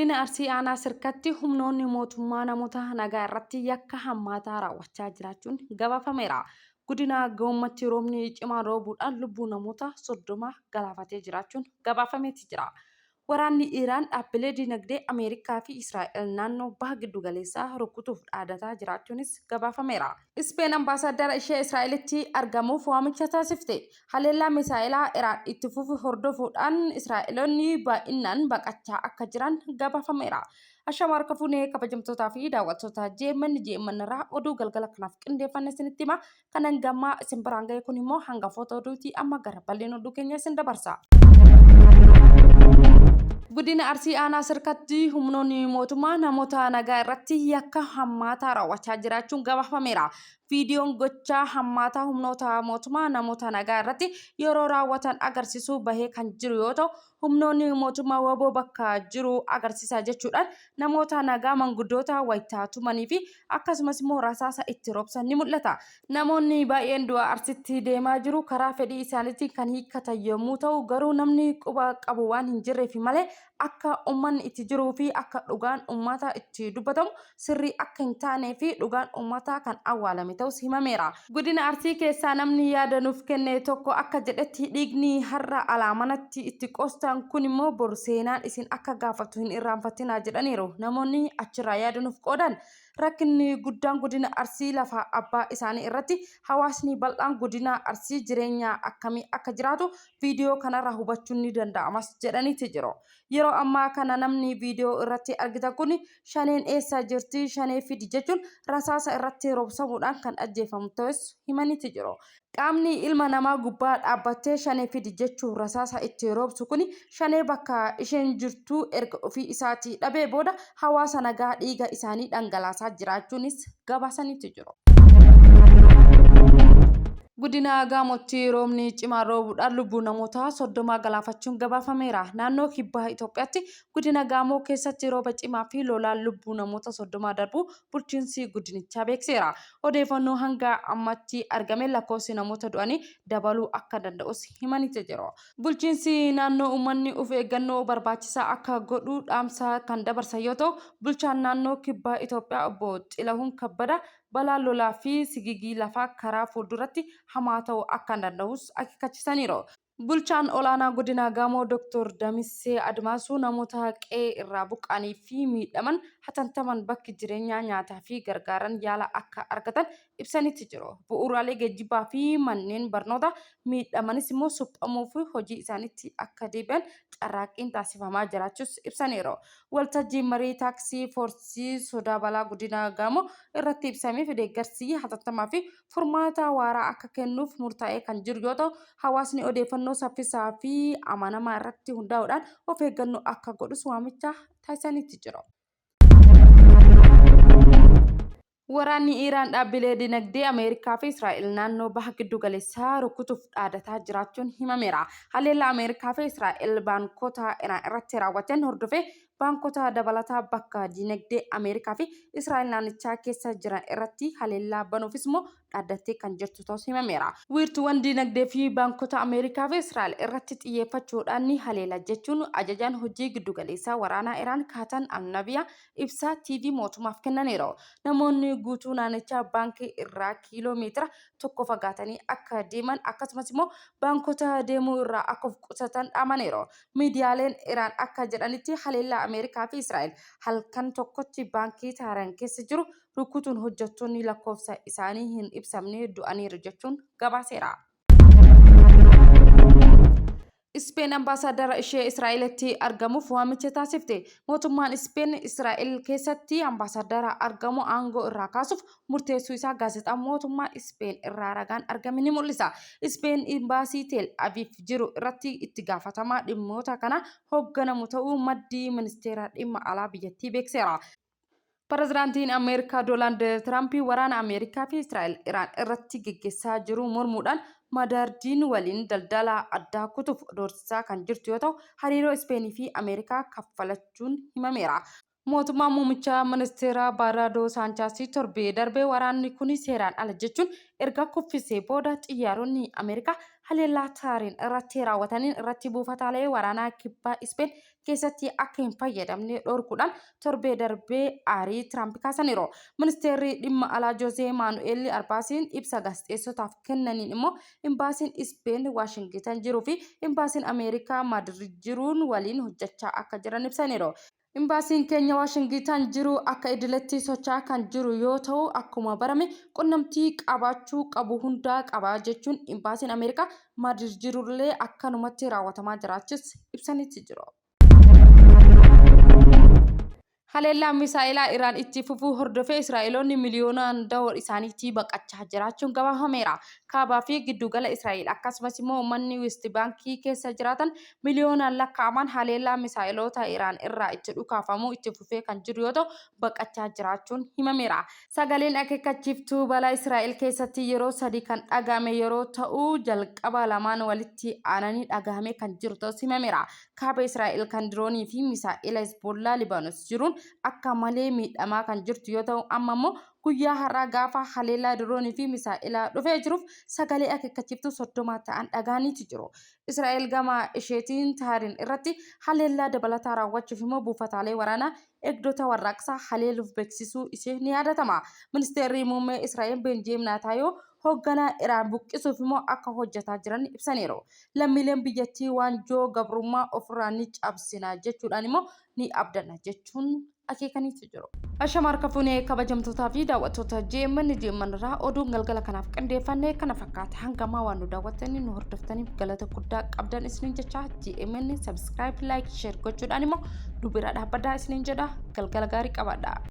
Godina Arsii Aanaa Sirkatti humnoonni mootummaa namoota nagaa irratti yakka hammaataa raawwachaa jiraachuun gabaafameera. Godina Goommatti roobni cimaan roobuudhaan lubbuu namoota 30 galaafatee jiraachuun gabaafameeti jira. Waraanni Iraan dhaabbilee dinagdee Ameerikaa fi Israa'el naannoo Baha Giddugaleessaa rukutuuf dhaadataa jiraachuunis gabaafameera. Ispeen Ambaasaaddara ishee Israa'elitti argamuuf waamicha taasifte. Haleellaa misaa'elaa Iraan itti fufu hordofuudhaan Israa'eloonni baay'inaan baqachaa akka jiran gabaafameera. Ashama harka fuunee kabajamtootaa fi daawwattoota JMN JMN irraa oduu galgala kanaaf qindeeffanne isinitti hima. Kan hanga ammaa isin biraan ga'e kun immoo hangafoota oduuti. Amma gara bal'ina oduu keenya isin dabarsa. Godina Arsii Aanaa Sirkatti humnoonni mootummaa namoota nagaa irratti yakka hammaataa raawwachaa jiraachuun gabaafameera. Viidiyoon gochaa hammaataa humnoota mootummaa namoota nagaa irratti yeroo raawwatan agarsiisu bahee kan jiru yoo ta'u, humnoonni mootummaa wbo bakka jiru agarsiisa jechuudhaan namoota nagaa manguddoota wayita tumanii fi akkasumas immoo rasaasa itti roobsan ni mul'ata. Namoonni baay'een du'a Arsitti deemaa jiru karaa fedhii isaaniitiin kan hiikkatan yommuu ta'u garuu namni quba qabu waan hin jirreefi malee akka ummanni itti jiruu fi akka dhugaan ummataa itti dubbatamu sirrii akka hin taanee fi dhugaan ummataa kan awwaalame ta'us himameera. Godina Arsii keessaa namni yaada nuuf kenne tokko akka jedhetti dhiigni har'a alaa manatti itti qoostan kun immoo bor seenaan isin akka gaafatu hin irraanfatinaa jedhaniiru. Namoonni achirraa yaada nuuf qoodan rakkinni guddaan godina Arsii lafa abbaa isaanii irratti hawaasni bal'aan godina Arsii jireenya akkamii akka jiraatu viidiyoo kanarraa hubachuun ni danda'amas jedhaniiti jiru. Yeroo ammaa kana namni viidiyoo irratti argitan kun shaneen eessa jirti shanee fidi jechuun rasaasa irratti roobsamuudhaan kan ajjeefamu ta'us himaniiti jiru. Qaamni ilma namaa gubbaa dhaabbattee shanee fidi jechuun rasaasa itti roobsu kun shanee bakka isheen jirtu erga ofii isaatii dhabee booda hawaasa nagaa dhiiga isaanii dhangalaasaa jiraachuunis gabaasaniiti jiru. Godina Gaamootti roobni cimaan roobuudhaan lubbuu namoota 30 galaafachuun gabaafameera. Naannoo Kibba Itoophiyaatti godina Gaamoo keessatti rooba cimaa fi lolaan lubbuu namoota 30 darbuu bulchiinsi godinichaa beeksiseera. Odeeffannoo hanga ammatti argameen lakkoofsi namoota du'anii dabaluu akka danda'us himaniiti jiru. Bulchiinsi naannoo uummanni of eeggannoo barbaachisaa akka godhu dhaamsa kan dabarsan yoo ta'u, bulchaan naannoo Kibba Itoophiyaa obbo Xilahuun Kabbada Balaan lolaa fi sigigii lafaa karaa fuulduratti hamaa ta'uu akka danda'us akeekkachiisaniiru. Bulchaan Olaanaa Godina Gaamoo Doktor Damissee Admaasuu namoota qe'ee irraa buqqa'anii fi miidhaman hatantaman bakki jireenyaa, nyaataa fi gargaaran yaala akka argatan ibsaniiti jiru. Bu'uuraalee geejjibaa fi manneen barnoota miidhamanis immoo suphamuu fi hojii isaaniitti akka deebi'an carraaqqiin taasifamaa jiraachuus ibsaniiru. Waltajjiin marii taaksii foorsii sodaa balaa Godina Gaamoo irratti ibsameef deeggarsi hatattamaa fi furmaata waaraa akka kennuuf murtaa'ee kan jiru yoo ta'u, hawaasni odeeffannoo saffisaa fi amanamaa irratti hundaa'uudhaan of eeggannoo akka godhus waamicha taasisaniiti jiru. Waraanni Iraan dhaabbilee dinagdee Ameerikaa fi Israa'el naannoo Baha Giddugaleessaa rukutuuf dhaadataa jiraachuun himameera. Haleellaa Ameerikaa fi Israa'el baankota Iraan irratti raawwatan hordofee baankota dabalataa bakka dinagdee Ameerikaa fi Israa'el naannichaa keessa jiran irratti haleellaa banuufis immoo dhaaddattee kan jirtu ta'us himameera. Wiirtuuwwan dinagdee fi baankota Ameerikaa fi Israa'el irratti xiyyeeffachuudhaan ni haleela jechuun ajajaan hojii giddugaleessaa waraanaa Iraan Kaatan al-Nabiyaa ibsa TV mootummaaf kennaniiru. Namoonni guutuu naannichaa baankii irraa kiiloo meetira tokko fagaatanii akka deeman akkasumas immoo baankota deemuu irraa akka of qusatan dhaamaniiru. Miidiyaaleen Iraan akka jedhanitti haleellaa Ameerikaa fi Israa'el halkan tokkotti baankii Taaraan keessa jiru rukutuun hojjettoonni lakkoofsa isaanii hin ibsamne du'aniiru jechuun gabaaseera. Ispeen ambaasaaddara ishee Israa'elitti argamuuf waamicha taasifte. Mootummaan Ispeen Israa'el keessatti ambaasaaddara argamu aangoo irraa kaasuuf murteessuu isaa gaazexaan mootummaa Ispeen irraa ragaan argame ni mul'isa. Ispeen imbaasii Teel Aviiv jiru irratti itti gaafatamaa dhimmoota kana hoogganamu ta'uu maddi ministeera dhimma alaa biyyattii beekseera. Pirezidaantiin Ameerikaa Doonaald Tiraamp waraana Ameerikaa fi Israa'el Iraan irratti geggeessaa jiru mormuudhaan Madardiin waliin daldala addaa kutuuf doorsisaa kan jirtu yoo ta'u, hariiroo Ispeenii fi Ameerikaa kaffalachuun himameera. Mootummaan muummicha ministeeraa Baaraadoo Saanchaas torbee darbe waraanni kuni seeraan ala jechuun erga kuffisee booda xiyyaaronni Ameerikaa haleellaa Taariin irratti raawwataniin irratti buufataalee waraanaa kibbaa Ispeen keessatti akka hin fayyadamne dhorkuudhaan torbee darbee aarii Tiraamp kaasaniiru. Ministeerri dhimma alaa Josee Maanu'eel Arbaasiin ibsa gaazexeessotaaf kennaniin immoo imbaasiin Ispeen Waashingitan jiruu fi imbaasiin Ameerikaa Maadrid jiruun waliin hojjechaa akka jiran ibsaniiru. Imbaasiin keenya Waashingitan jiru akka idiletti socho'aa kan jiru yoo ta'u akkuma barame qunnamtii qabaachuu qabu hundaa qaba jechuun imbaasiin Ameerikaa Maadrid jirullee akkanumatti raawwatamaa jiraachis ibsanitti jiru. Haleellaan misaa'elaa Iraan itti fufuu hordofee Israa'eloonni miliyoonaan dahoo isaaniitii baqachaa jiraachuun gabaafameera. Kaabaa fi giddugala Israa'el akkasumas immoo uummanni West Baankii keessa jiraatan miliyoonaan lakkaa'aman haleellaa misaa'eloota Iraan irraa itti dhukaafamu itti fufee kan jiru yoo ta'u baqachaa jiraachuun himameera. Sagaleen akeekkachiiftuu balaa Israa'el keessatti yeroo sadi kan dhaga'ame yeroo ta'u jalqaba lamaan walitti aananii dhaga'amee kan jiru ta'us himameera. Kaaba Israa'el kan diroonii fi misaa'ela Hezbollaa Libaanos jiruun akka malee miidhamaa kan jirtu yoo ta'u amma immoo guyyaa har'aa gaafa haleellaa diroonii fi misaa'elaa dhufee jiruuf sagalee akeekkachiiftuu 30 ta'an dhaga'aniiti jiru. Israa'el gama isheetiin Taariin irratti haleellaa dabalataa raawwachuuf immoo buufataalee waraanaa eegdota warraaqsaa haleeluuf beeksisuu ishee ni yaadatama. Ministeerri muummee Israa'el Benjeem Naataayoo hoogganaa Iraan buqqisuuf immoo akka hojjetaa jiran ibsaniiru. Lammiileen biyyattii waanjoo gabrummaa ofirraa ni cabsina jechuudhaan immoo ni abdanna jechuun akeekaniitu jiru. Ashama harka fuunee kabajamtootaa fi daawwattoota GMN GMN irraa oduun galgala kanaaf qindeeffanne kana fakkaata. Hanga ammaa waan nu daawwattanii nu hordoftaniif galata guddaa qabdan isiniin jecha GMN subscribe, like, share gochuudhaan immoo nu bira dhaabbadhaa isiniin jedha. Galgala gaarii qabaadhaa.